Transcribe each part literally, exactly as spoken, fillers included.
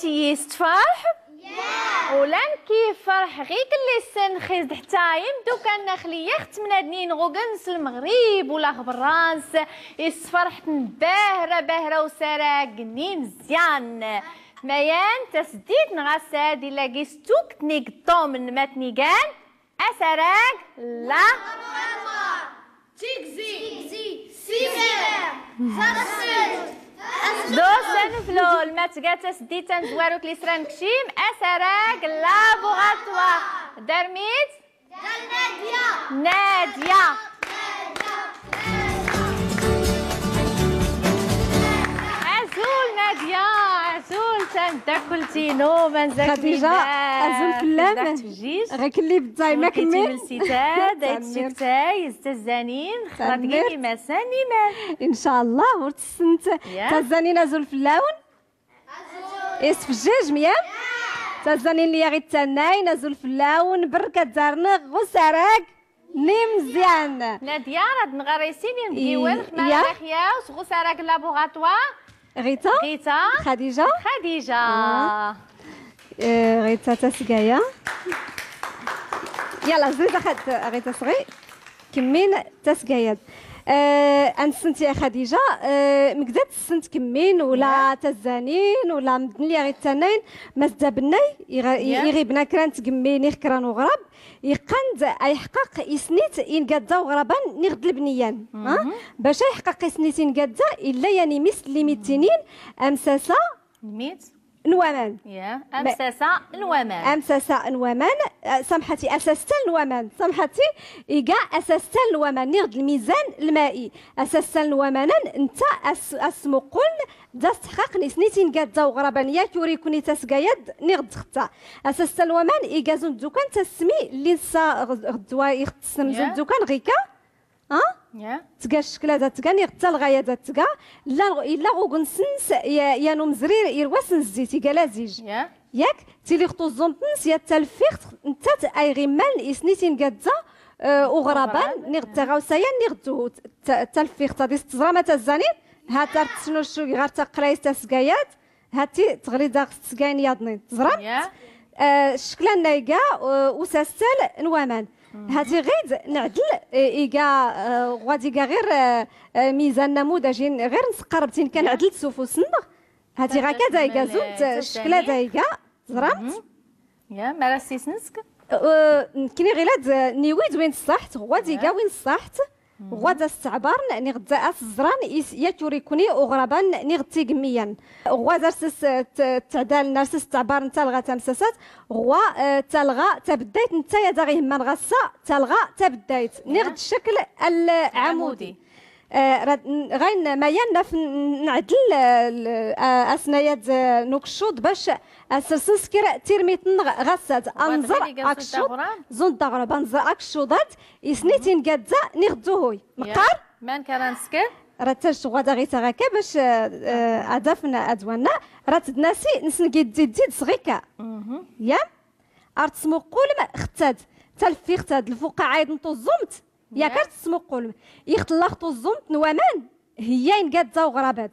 Yis tfarḥ? Ulan ki farḥ ɣik lli ssn xizd ḥtayim dukan naxli yaxt mnadnin ɣugns lmɣrib ula ɣ brans. Is tfarḥ tn bahra bahra usarag nimzyan. Mayan tasdit nɣ asad illa gis tukt nig ṭṭumn matnigan. Asarag la. Tigzi. Simer. Zasent. Dos anflul ma tga tasdit anzwarut li sra nkcim. Asarag laboratoire. Darmit. Nadya. Nadya. Azul Nadya. Azul tamdaklt inu. Manzak خديجة. Azul fell-am. Ɣik lli bday makmil. Tazzanin. Xdigi masa niman. Incallah ur tsnt. Tazzanin azul fell-awn. Isfjjj mya. Tazzanin lli aɣ-ittannayn azul fell-awn brk ad-zarn ɣ usarag. Nimzyan. Nadya rad nɣar isin imdiwan xmar. Ɣ usarag laboratoire. Ɣita. Ɣita. Xadija. Xadija. Ɣita tasgaya. Yalla ziza xad ɣita sɣi. Kmmin tasgayat. Ansnt ya xadija. Mgdat ssnt kmmin ula tazzanin ula mddn lli aɣ-ittannayn. Masda bnnay iɣ ibna kra n tgmmin iɣ kra n uɣrab. Iqqan-d a iḥqaq isnit ingadza uɣraban niɣ d lbniyan. Bac a iḥqaq isnit ingadza illa yan imis lli mittinin. Amsasa n waman. Amsasa n waman. Samḥati asastal n waman samḥati. Iga asastal n waman niɣ d lmizan lma'i. Asastal n waman nta asmuqquln da steḥqaqn isnit ingadza uɣraban yak ur ikuni tasgayat niɣ d txtta. Asastal n waman iga zund dukan tasmi lli nsa ɣ ddwa iɣ tsm zund dukan ɣika. Tga ccekla da tga niɣ d talɣaya da tga. Illa ɣ ugnsns yan umzrir irwas n zzit iga lazij. Yak tili ɣ tuẓẓumt-ns yat talffiɣt ntat a iɣ immaln isnit ingadza uɣraban niɣ d taɣawsa yan niɣ d talffiɣt ad is tẓra ma tazzanin. Hat ar tsnuccu ɣar taqlayt tasgayat. Hati tɣli daɣ s tsgayn yaḍnin tẓramt. Ccekla nna iga usastal n waman. Hati ɣid nɛdl iga ɣwad iga ɣir mizan namudaj ɣir nsqarb tin kan nɛdl s ufus nneɣ. Hati ɣakad a iga zund ccekla da iga tẓramt. Mara ssisnsk. Nkni ɣilad niwid win ṣṣaḥt ɣwad iga win ṣṣaḥt. Ɣwad a steɛbarn niɣ d as ẓran is yak ur ikuni uɣraban niɣ d tigmmiyan. Ɣwad ar s tɛdaln ar s steɛbarn talɣa tamsasat. Ɣwa talɣa tabddayt nta ya daɣ ihmman ɣassa talɣa tabddayt niɣ d ccekl alɛamudi. Ɣayn mayan naf nɛdl asnayad n ukccuḍ bac a srsn skr tirmit nneɣ ɣassad anẓr akccuḍ. Zund daɣrb anẓr akccuḍat. Isnit ingadza niɣ d uhuy. Mqqar? Man kra nskr? Rad tjj ɣwad aɣita ɣaka bac ad afn adwanna. Rad tdnasi nsn gidzid dzid sɣika. Yam? Ar tsmuqqulm xtad talffiɣtad lfuqaɛid n tuẓẓumt. Yak ar tsmuqqulm iɣ tlla ɣ tuẓẓumt n waman. Hiyya ingadza uɣrabad.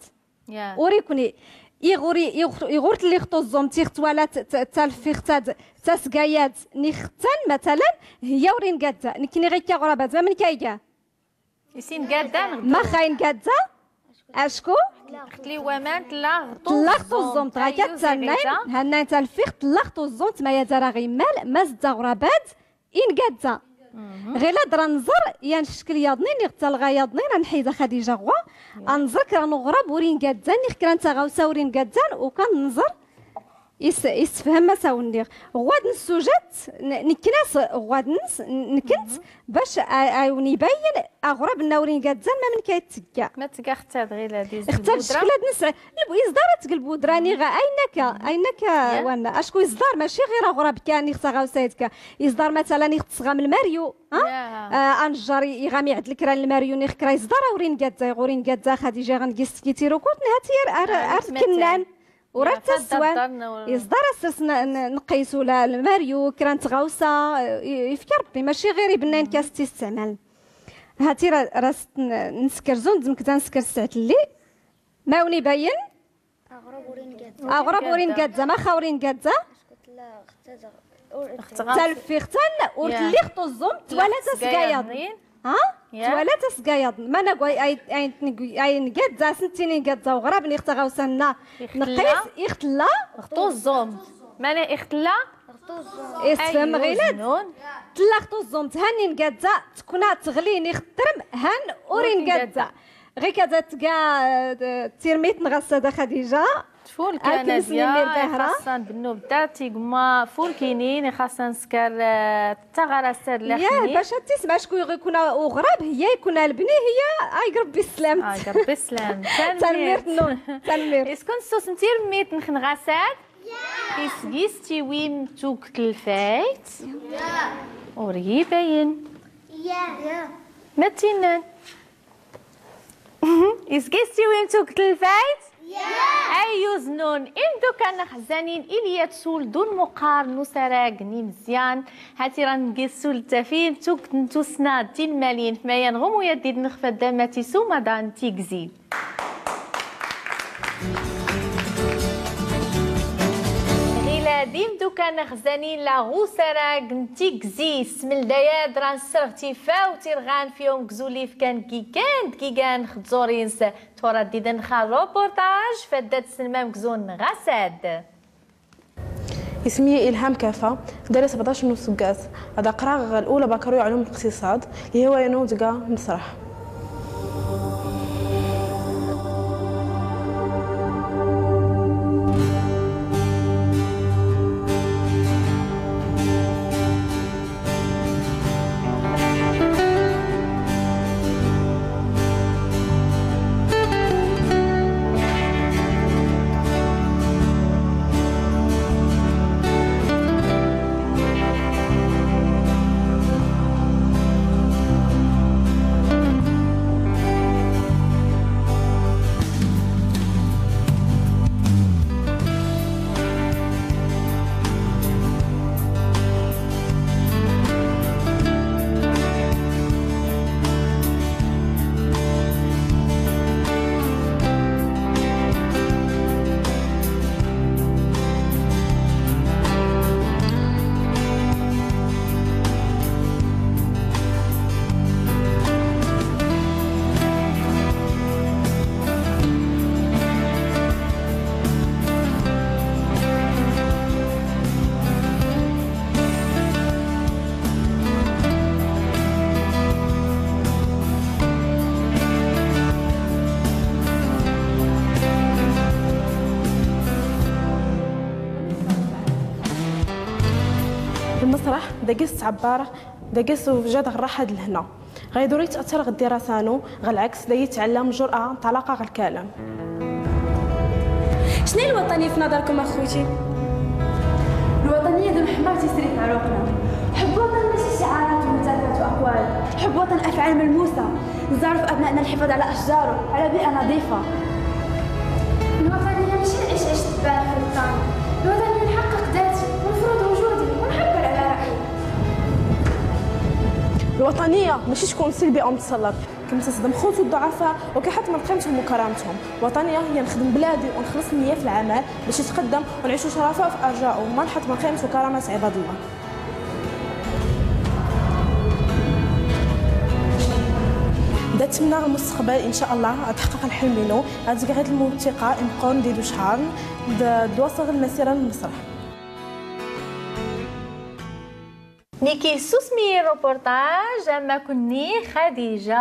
Ur ikni iɣ ur tli ɣ tuẓẓumt iɣ twala talffiɣtad tasgayad n ixttan matalan. Hiyya ur ingadza nkni ɣikka ɣrabad mamnka iga. Is ingadza? Max a ingadza? Acku tli waman tlla ɣ tuẓẓumt ɣaka tsannayn. Hannayn talffiɣt tlla ɣ tuẓẓumt maya dara ɣ immal masda ɣrabad. Ingadza. Ɣilad ra nẓr yan ccekl yaḍnin iɣ talɣa yaḍnin a nḥid a xadija ɣwa. A nẓr kra n uɣrab ur ingadzan iɣ kra n taɣawsa ur ingadzan ukan nẓr. Is isfham masawnniɣ ɣwad n ssujat. Nknas ɣwad ns nknt bac a wn ibayyn aɣrab nna ur ingadzan mamnka ittgga. Ma tga xtad ɣilad ixtad ccekl ad nsɛ. Iẓḍar ad tg lbudra niɣ aynaka aynaka. Wanna acku iẓḍar maci ɣir aɣrab kan iɣ taɣawsa ittgga. Iẓḍar matalan iɣ tsɣam lmaryu. Anjjar iɣam iɛdl kra n lmaryu niɣ kra iẓḍar a ur ingadza iɣ ur ingadza xadija iɣ ngis tgi tirukurt nhati ar ar tkennan. Ur ar tsaswan. Iẓḍar a srs nqis ula lmaryu kra n tɣawsa. Ifk rbbi maci ɣir ibnnayn kas tistɛmaln. Hati ra ras nskr zund mkda nskr sɛtlli. Ma wn ibayyn. أغرب ورين جدة. أغرب ورين جدة، ما خاورين جدة. تلفي ختان ورتلي خطو الزوم، توالت سقايض. ها؟ توالت سقايض. ما نقول أي، أي، أي نجدة، سنتيني نجدة وغراب نختغاو سنة. نقيس يختلا. خطو الزوم. ما أنا يختلا. اسفم غيلد. تلا خطو الزوم، تهني نجدة، تكونا تغليني خترم، هن ورين جدة. غي كذا تقا، آه، تيرميت نغسة دا خديجة. تفول كان أكل سنين زيا، البهرة. خاصة بنوب داتي قما فول كينين، خاصة نسكر، آه، تغرى سر ياه، لحمي. باش تسمع شكون يكون وغراب، هي يكون البني، هي، آي ربي السلام. آي ربي السلام. تنمير. تنمير نو، تنمير. اسكون سوس نتير ميت نخن غسل؟ ياه. إسقيس تيويم توك تلفايت؟ ياه. وريبين؟ ياه. متينن؟ إسكيستي وين توك تلفايت؟ أيوز نون، إم دوكا نخزانين إليا تسول دون مقار نسراق نمزيان. هاتي راه نقيسو التفين توك نتوسنا دين مالين، فمايا نغمو يدي نخفى داماتي سوما دان تيكزي. غيلا ديم دوكا نخزانين لا غوسراق نتيكزي، سمل داياد ران سرغتي فاو تيرغان في يوم كزوليف كان كيكان دقيقان خزورينس. تورا ديدن خا روبورتاج فدات سلمام كزون غساد. اسمي إلهام كافة، داري سبعطاش من سقاس. هذا قرا الأولى بكالوريا علوم الاقتصاد، اللي هو ينوض كاع مسرح. المسرح دقس عبارة، دقس وجد الراحة لهنا. غيدور يتأثر غدي راسانو، غالعكس دا يتعلم جرأة، انطلاقة غالكلام. شنو هي الوطنية في نظركم أخوتي؟ الوطنية ذو محمر تيسري في عروقنا. حب وطن ماشي شعارات وهتافات وأقوال. حب وطن أفعال ملموسة. نزارو في أبنائنا الحفاظ على أشجارو، على بيئة نظيفة. الوطنية ماشي نعيش عيشة البلد في الوطن. الوطنية نحقق ذاتي ونفرض وجودي ونعبر على رأيي. الوطنية ماشي تكون سلبي أو متسلط، كنتصدم خوتو الضعفاء وكنحط من قيمتهم وكرامتهم. الوطنية هي نخدم بلادي ونخلص النية في العمل باش يتقدم ونعيشو شرفاء في أرجائو وما نحط من قيمتو وكرامة عباد الله. دا تمنى المستقبل إن شاء الله أتحقق الحلم منو، أتقعد الموثقة إمقون دي دوشهارن، د-، دوصل المسيرة للمسرح. نيكي سوسمي روبورتاج، أما كني خديجة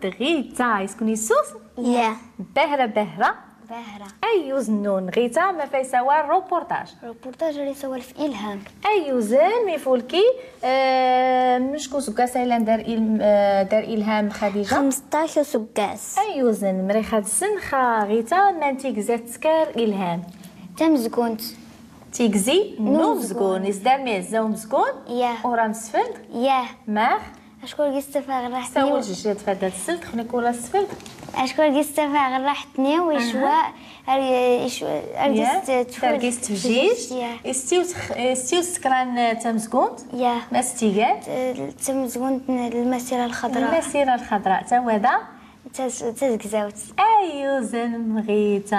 دغيتا، يسكني سوس؟ يا. بهرة، بهرة. بهرة. أيوز نون، غيتا ما فايسا وار روبورتاج. روبورتاج راه يسوى في إلهام. أيوزن ميفولكي، آه، مشكو سكاس إلان دار إل-، آه، دار إلهام خديجة؟ خمسطاش سكاس. أيوزن، مريخة السن خا غيتا ما نتيك زات سكار إلهام. تمزكونت. تيكزي نوم زكون، إزدار ميزة ومزكون؟ ياه. ورا مسفلد؟ ياه. ماخ؟ أشكر قيس تفاغ الرحتني سول و- جيجي تفادى السلد، خني كولا السفلد. أشكر قيس تفاغ الرحتني ويشوى، أها. أر-، يشوى، أر-، ياه. قيس تفاغ تفجيج. ياه. استيو تخ-، استيو سكران تمزكونت؟ ياه. ما استيقان؟ ت-، تمزكونت المسيرة الخضراء. المسيرة الخضراء، تا وهذا؟ تز-، تزقزاوت. أيوزن غيتا.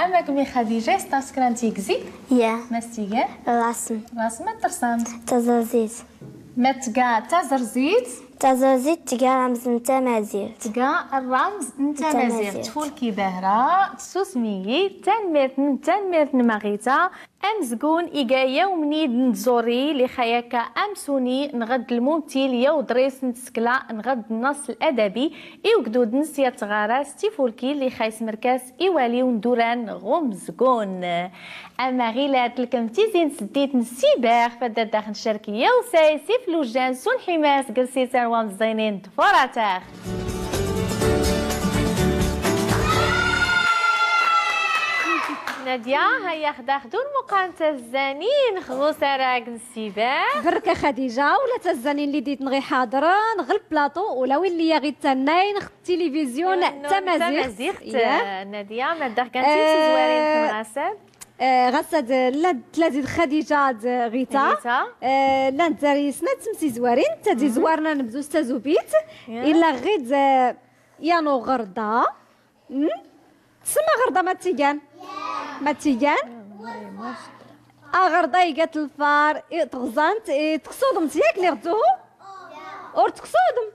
أما كمي خديجة، ستاسكران تيكزي؟ يا. ما ستيقان؟ رسم. رسم ما ترسم؟ تزرزيت. ما تقا تزرزيت؟ تزرزيت تقا رمز نتا مازيغ. تقا الرمز نتا مازيغ. تفولكي باهرة، تسوسميي، تنميرتن، تنميرتن مغيتا. أمزقون إيقا يومني دنتزوري لخياكا أمسوني نغد الممتل يو دريس نتسكلا نغد النص الأدبي إيو قدود نسيا تغاراس تيفولكي لخايس مركاس إيوالي وندوران غمزقون. أما غيلات لكم تيزين سديت نسيباغ فداد داخل شركي يو ساي سيف لوجان سون حماس قرسيتان ومزينين دفوراتاغ. نادية، هيا خداخدو المقام تزانين خغوسة راك نسيبة. بركة خديجة، ولا تزانين اللي ديت نغي حاضرة، نغل بلاطو، ولا وين ليا غي تناين خ التلفزيون تمازيغت. تمازيغت. يا. نادية، ما داخ كانت آه، زوارين في المغاسل. آه، غسد، لا، تلازيد خديجة د-، غيتا. غيتا. آه، لا، نتزاري سنات سمسي زوارين، تدي زوارنا نبزو ستازوبيت. يا. إلا غيد، آه، يانو غرضة. م؟ تسمى غرضة ما تيجان؟ ما تيجان؟ آه، غرضة يقات الفار، إيه، تغزانت، إيه، تقصودم تياك لي غدوه؟ أور تقصودم؟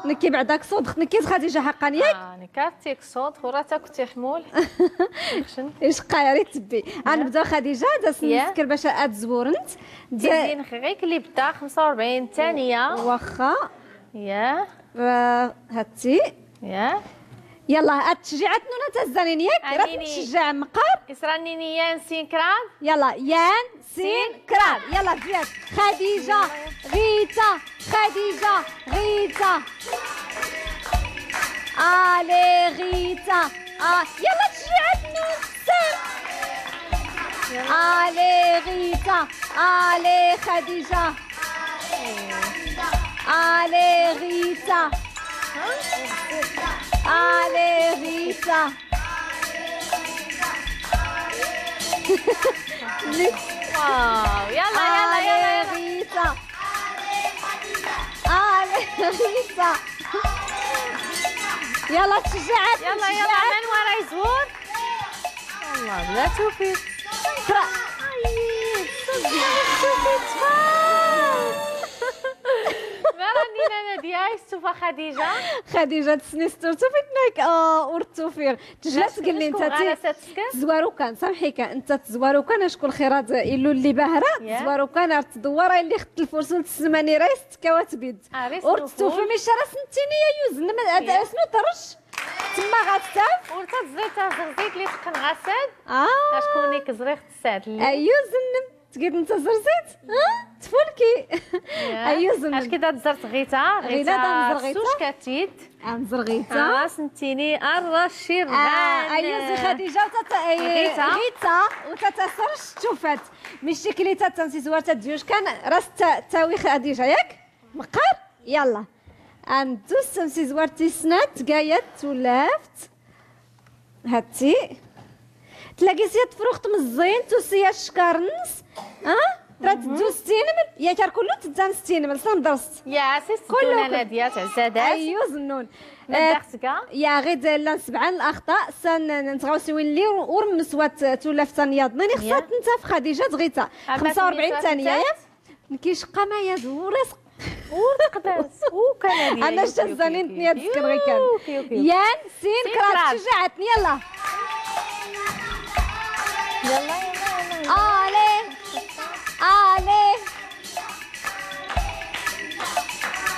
نكي بعدا كصودخ، نكي خديجة حقا ياك؟ آه، نكاتي كصودخ، ورا تا كنتي حمول. إيش قايري تبي؟ أنا نبدا خديجة، دا سنسكر باش أتزورنت. تيزين خيك اللي بدا خمسة وأربعين ثانية. واخا. يا. آه، هاتي. يا. يلا، هاد التشجيعات نونا تزانين ياك؟ راك أنيني. تشجع مقار؟ إسرانيني يان سينكران. يلا، يان سين كرار. يلا، زياد. خديجة، غيتا، خديجة، غيتا. آلي غيتا. آه، يلا، تشجيعات نون. سير. آلي غيتا. آلي خديجة. آلي غيتا. آلي غيتا. واو، يلا، يلا، يلا، يلا. آلي غيتا. آلي غيتا. يلا، تشجعت، يلا، يلا، تشجعت. من ورا يزور؟ والله بلا توفيق. ترى. أي، صدق، توفيق، تفاو. ما راني أنا دياي، شوفها خديجة. خديجة تسني ستور توفيق نايك، آه، ورد توفيق. تجلس قال لي انت تي-، زوارو كان، سامحي كان، انت تزوارو كان، شكون خيرات يلو اللي باهرة، يا. تزوارو كان، عرفت دوارة اللي خدت الفرصة تسماني رايس تكوات بيد. آه، ريس ورد نفوذ. توفيق مش راس نتيني يا يوزن، ما-، يا. اسمو طرش. تما غتسال. ورد تزيد، تزيد لي تقن غسل. آه. اش كوني كزريخ تسال لي. ايوه زنم. تقيد انت زرزيت؟ ها؟ تفولكي. يا. ايوه زنم. اش كده تزرت غيتا؟ غيتا غيتا دا نزر غيتا. سوش كاتيت. انزر غيتا. آه، سنتيني الرشير آه، غان. ايوه زي خديجة وتاتا، اي، غيتا. غيتا وتاتا سرش تشوفت. مش شكلي تاتا نسي زوارتا ديوش كان راس تا-، تاوي خديجة، ياك؟ مقر؟ يلا. أندوس سمسي زوارتي سنات، قايت ولافت. هاتي. تلاقي سيا تفروخت مزين، توسيا الشكارنس. ها؟ ترات دوز تينمل. يا كار كلو تدان ستينمل، سام درست. يا سيس كلو كنا كل. نادية تعزادات. أيوة زنون. ما آه، داخت كاع؟ يا غير لا نسبعان الأخطاء، سن نتغاوسي وين لي ورمس وات تولافت نياض. ناني خصات يا. نتا في خديجة غيتا. أما خمسة وأربعين تانية، يا؟ نكيش قمايا ورزق. ورزق داس. وكان هذه أنا يوكي، شتا يوكي، الزنين يوكي، تنيا تسكن غير كان. يوكي، يوكي. يان سين سين كرات كرات. شجعتني، يلا. يلا، يلا، يلا، يلا. آلي. آلي.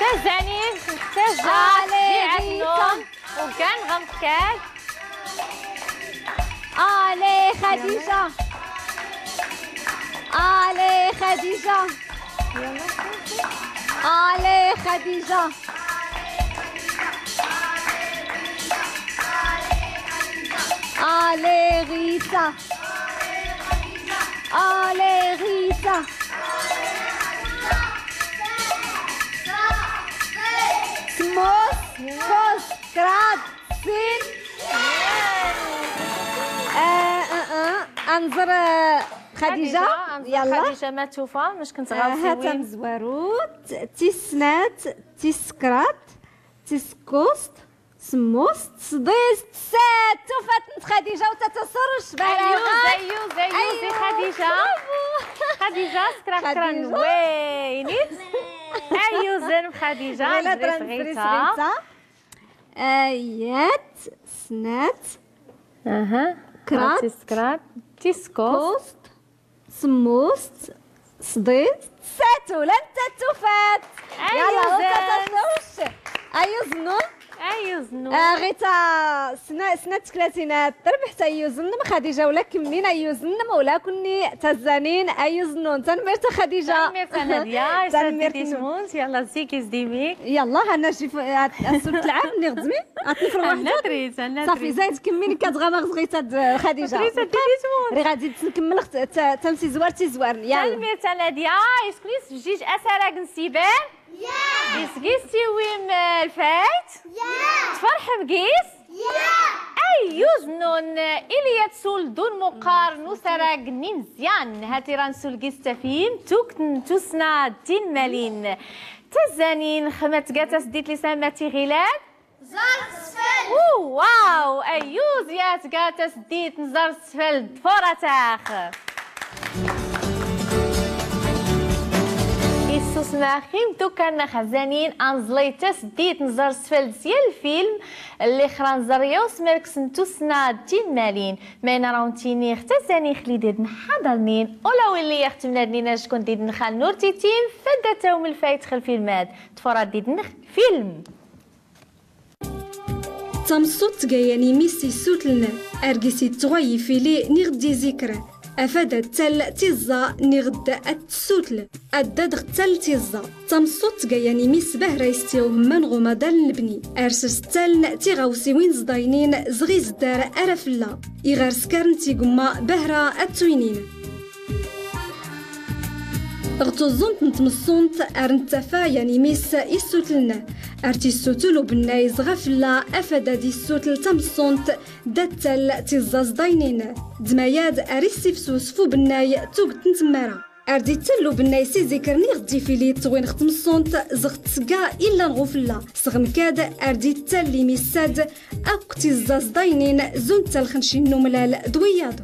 تزانين، تزا-، آلي، جي عدنون. غيتا. وكان غمكات. آلي خديجة. آلي خديجة. آلي خديجة. آلي غيتا. آلي غيتا. سموس، كوس، كراد. سين. آه، آه، آه. أنظر، آه، خديجة. خديجة، أنظر يلا. خديجة ما تشوفها، مش كنت آه، غاوسي هات وين. أنزواروت، تيسنات، تيسكرات، تيسكوست، سموست، سديست، سات، تفات نت خديجة وتتسرش بها. أيوز، أيوز، أيوز، أيوز. خديجة. برافو. خديجة، سكرا، سكرا. خديجة. وينيت؟ أيوز، خديجة. غير جريت تران غيتا. فريس غيتا. آيات، سنات. أها. كرات. سكرات. تيسكوست. كوست. سموست، سديست، ساتو، لن تتوفات. يلا، أيوزن. وتتسوش. أيوزنون. أيوزنون. آه، غيتا سنة، سنة تكلاتينات. ربحت أيوزن، ما خديجة ولا كمين أيوزن، ما ولا كني تزانين أيوزنون. تنميرت خديجة. تنميرت نادية، تنميرت تيشمونت، يلا زيكي زديمي. يلا، أنا شي ف-، هاد السورة العام اللي غزمي. أتنفر واحد. أنا دريت، أنا صافي، دريت. زايد كميني كتغامغ صغيرة د خديجة. دريت، دريت، دريت. ري غادي نكمل خت-، ت-، تمسي زوار تي زوار. يلا. تنميرت نادية، إسكنيس جيج أسرق نسيبان؟ يا. إسكيس تيويم الفايت؟ يا. تفرح مقيس؟ يا. أيوزنون إلي يتسول دون مقار نسرق نمزيان. هاتي رانسول قيس تفيم، توكتن توسنا دين مالين. تزانين خمت قاتس ديت لسان ماتي غيلان؟ زرت سفل. أوه، واو، أيوز يا تقاتس ديت نزرت سفل دفورتاخ. إسوس ماخيم توكان خزانين أنزليتس ديت نزرت سفل سيا الفيلم اللي خران زريوس مالكس نتوسنا دين مالين. ما ينراون تيني اختزاني خلي ديد نحضرنين. أولا ويلي يختم نادنين أشكون ديد نخال نور تيتيم فدتهم الفايت خلف الماد. تفرد ديد نخ فيلم. Tamṣṣuṭ tga yan imis issutl-nn, ar gis ittɣway ifili niɣ d-izikr, afad ad tall tiẓẓa niɣ d-, ad tessutl, ad d-adɣ tall tiẓẓa. Tamṣṣuṭ tga yan imis bahra istiɣ uhmman ɣ umaḍal n lebni, ar sers tall tiɣawsiwin ẓḍaynin zɣ izdar ara flla, iɣ ar skarn tigumma bahra ad twinin. Ɣ tuẓẓumt n tmeṣṣunt ar nttafa yan imis issutl-nn, ar tissutl ubennay zɣ aflla afad ad issutl tamṣṣunt, d ad tall tiẓẓa ẓḍaynin, d mayad ar issifsus f ubennay tugt n tmmara. Ar d-ittall ubennay s izikr niɣ d ifili ittɣwin ɣ tmeṣṣunt zɣ tsga illan ɣ uflla, sɣ mkad ar d-ittall imissad akk tiẓẓa ẓḍaynin, zun tall xnci n umlal d wiyaḍ.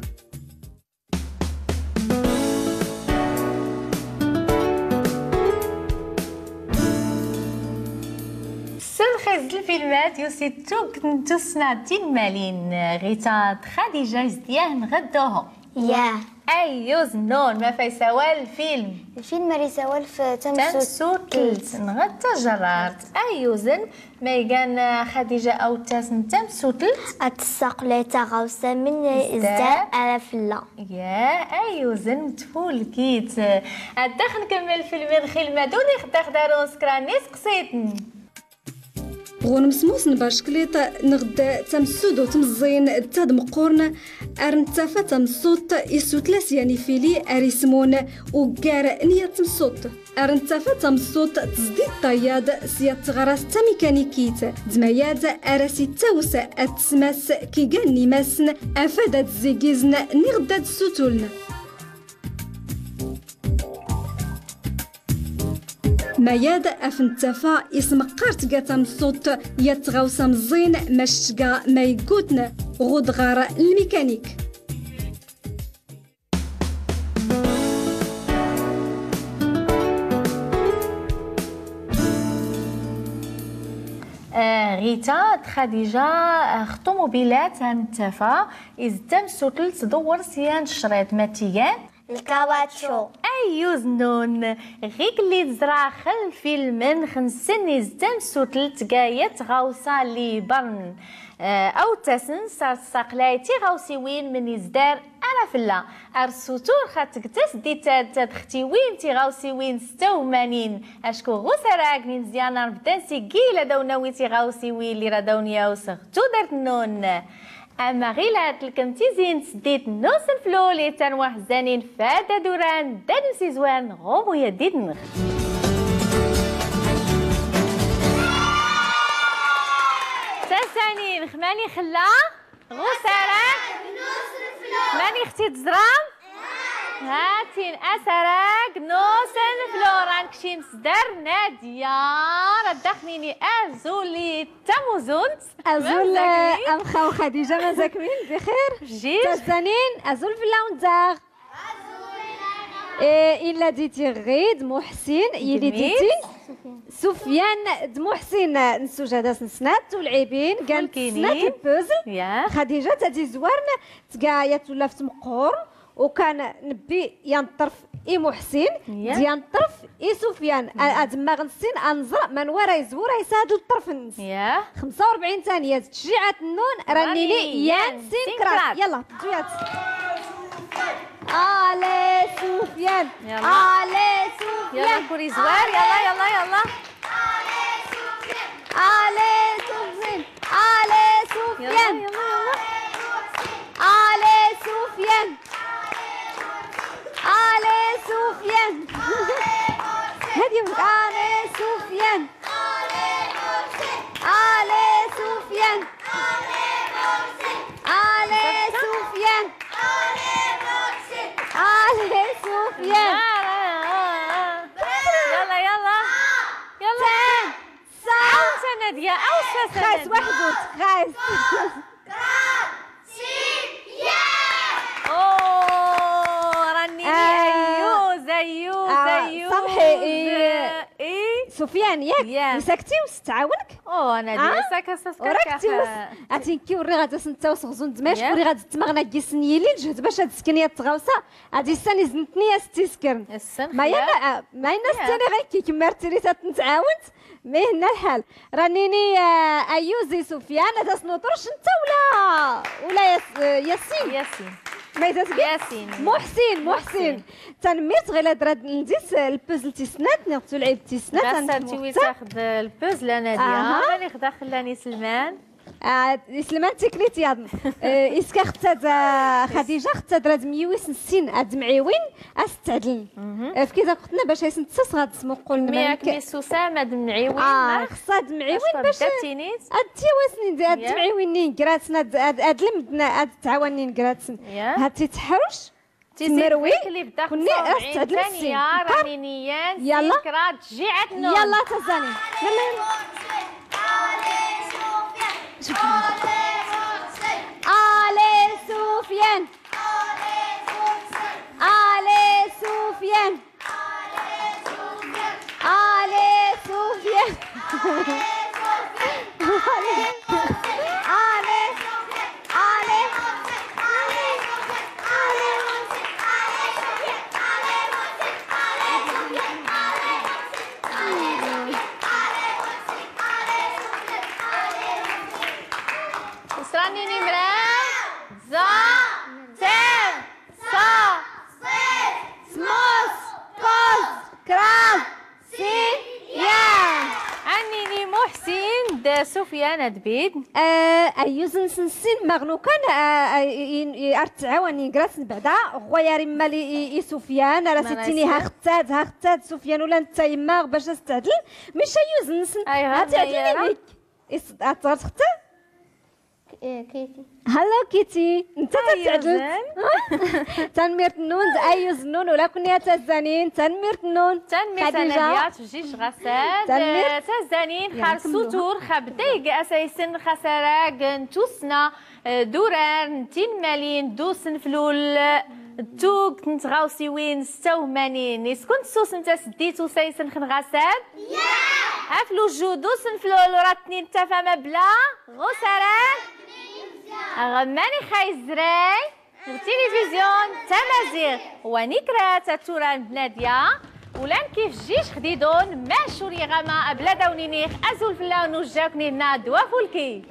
Sselxir s lfilmat yusi tugt n tussna timmalin, ɣita d Xadiǧa izd-yahen ɣ-ddhun. Yah. Ayyuz nnun, mafay isawal lfilm? Lfilm ar isawal f tamsutlt. Tamsutlt, nɣ tajrart. Ayyuz nnun, ma igan, eh, Xadiǧa awtas n tamsutlt? Ad tessaqlay taɣawsa min izdar ara flla. Yah, ayyuz nnun, tfulkit. Ad dax nkemmel filmin xilma dun ixddax darun s kra n iseqsiten. Ɣur-nmsmus n bacekliṭ nɣ d tamsudut mẓẓin d tadmeqqurn, ar nttafa tamsuḍt issutl-as yan ifili ar ismun uggar n yat tmsuḍt. Ar nttafa tamsuḍt tẓḍi ṭṭayyad s yat tɣras tamikanikit, d mayad ar as-ittaws ad tsmas kigan n imasn, afad ad zzigizn niɣ d ad ssutuln. Mayad af nttafa ismeqqar tga tamsuḍt yat tɣawsa mẓẓin, mac tga ma iggutn ɣ udɣar n lmikanik. Eh, ɣita d Xadiǧa, eh, ɣ ṭumubilat ar nttafa, izd tamsutlt tḍewwr s yan ccriṭ, ma tt-igan? Lkawatcu. Ayyuz nnun. Ɣik lli tẓra ɣ lfilm nxnsen, izd tamsutlt tga yat tɣawsa lli ibrn, eh, awtasn s ar tessaqlay tiɣawsiwin min izdar ara flla. Ar ssutur xa tg tasdit ad tadɣ tiwin tiɣawsiwin stta u tmanin. Acku ɣ usarag n imzyan ar nbda nsigi ila daw nawi tiɣawsiwin lli ra daw nyaws ɣ tudert nnun. Ama ɣilat lkm tizin tsddit n usnflul i tanwa hzzanin fad ad uran dad msizwan ɣ umuyaddid nx. Tasanin x mani xlla? Ɣ usarag? Mani x t-id-tẓram? هاتين أسرق نوسن فلوران كشيم سدر نادية. ردخنيني أزولي تموزونت. أزول أمخاو خديجة، مازاكمين بخير؟ جيج. تزانين أزول في اللون زاغ. إيه، إلا ديتي غيد محسن، يلي ديتي سفيان د محسن، نسوجة داس نسنات والعيبين، كانت سنات البوزل. خديجة تدي زوارن، تقا يتولف تمقور، وكان نبي ينطرف إي محسن، دي ينطرف إي سفيان. أ-، أدماغ نسين أنزر من ورا يزور يساد الطرف النس. خمسة وربعين ثانية، تشجيعة النون، راني راني لي يان يان سين سين كراس. كراس. يلا، جويات. آلي سفيان. يلا. آلي سفيان. يلا، كوري زوار. يلا، يلا، يلا. آلي سفيان. آلي سفيان. يلا، يلا، يلا. آلي سفيان. آلي سفيان. هادي ولد. آلي سفيان. آلي سفيان. آلي سفيان. آلي سفيان. لا، لا، لا، لا. يلا، يلا. يلا. سان. سان. أو سند يا، أو سند. خايس واحد، خايس. أوه، راني آه. أيوز، أيوز، آه، أيوز. سامحي، إيه. إيه؟ سفيان، ياك؟ ياك. يسكتي وستعاونك؟ أوه، أنا آه؟ ديسا كسا سكا وراك كا تيوس. خا. أتين كي وري غادي سنتا وسغزون دمشق، ياك. وري غادي تمغنا كيسنيلي الجهد باش هاد السكنية تغاوسا. هادي السنة زنتني يا ستي سكرن. السن ما خيار. يلا، آه، ما ينا ياك. ستني غير كي كمرتي لي تتنتعاونت. مي هنا الحال. رانيني، آه، أيوزي سفيان، هذا سنوطرش انت ولا، ولا ياس-، آه، ياسين؟ ياسين. ما يزاز كي؟ ياسين. محسن، محسن. محسن. تنميرت غير هاد راد نزيس البوزل تيسنات، نغتو العيب تيسنات، غاسة تنميرت. تيوي تاخد البوزل أنا ديال. أها. راني خدا خلاني سلمان. آه، سلمان تيكليت ياضن. آه، إسكا ختاد، آه، خديجة ختاد راد ميويس نسين أد معيوين. أستعدلن. مهم. آه، فكي ذاك ختنا باش هيسن تصص غاد اسمو قول مياك ميسو سامة دمعيوين، آه، ما؟ خصها دمعيوين باش باش داتينيت. أد تيواسنين دي، أد يا. دمعيوين نين جراتسن، أد، أد، أد لمدنا، أد تعاونين جراتسن. يا. هاد تيتحرش، تمروي، كلي بدا كوني خمسة وأربعين أستعدلن ثانية، السين. راني نيان، يلا. سين كرا، تشجيعة نون. يلا تزاني. يلا، يلا. شكرا. آلي سفيان. آلي سفيان. آلي سفيان. آلي سفيان. وصراني نمرة. زا. تام. صا. صيد. سموس. قوز. كراز. سي. يا. عنيني محسن د سفيان دبيد. آه، أيوز نسنسين مغنوكان، آه، آه، ي-، ي-، ي-، أرتعاوان ينقراسن بعدا، غويا ريما لي ي-، ي سفيان، راه ما سيتيني ها ناسي. ختاد، ها ختاد سفيان ولا نتا يما باش استعدل، مش أيوز نسن، أيوة، هاتي عدلني أيوة. ليك. إس-، أتعرف ختاد؟ إيه، كيتي. هالو كيتي، انت أيوة تتعدل. زين. تنميرت النون، أيوز النون، ولا كوني تزانين، تنميرت النون. تنميرت خديجة. أنا ديات جيش غساد. تنميرت. تزانين، يا خار سمو. سوتور، خبديق، أسايسن، خسراق، نتوسنا، دوران، تنمالين، دوسن فلول، توك، نتغاوسي وين، ستومانين. إسكن تسوسن تسديت وسايسن خن غساد؟ يا. أفلو جودوسن فلول، وراتني نتفا مبلا، غسران. غماني خاي الزراي، التلفزيون تمازيغ، ونكرة تتوران بنادية، ولان كيف جيش خديدون، ما شوري غاما أبلا داونينيخ، أزول فلاون وجاكني هنا دوا فولكي.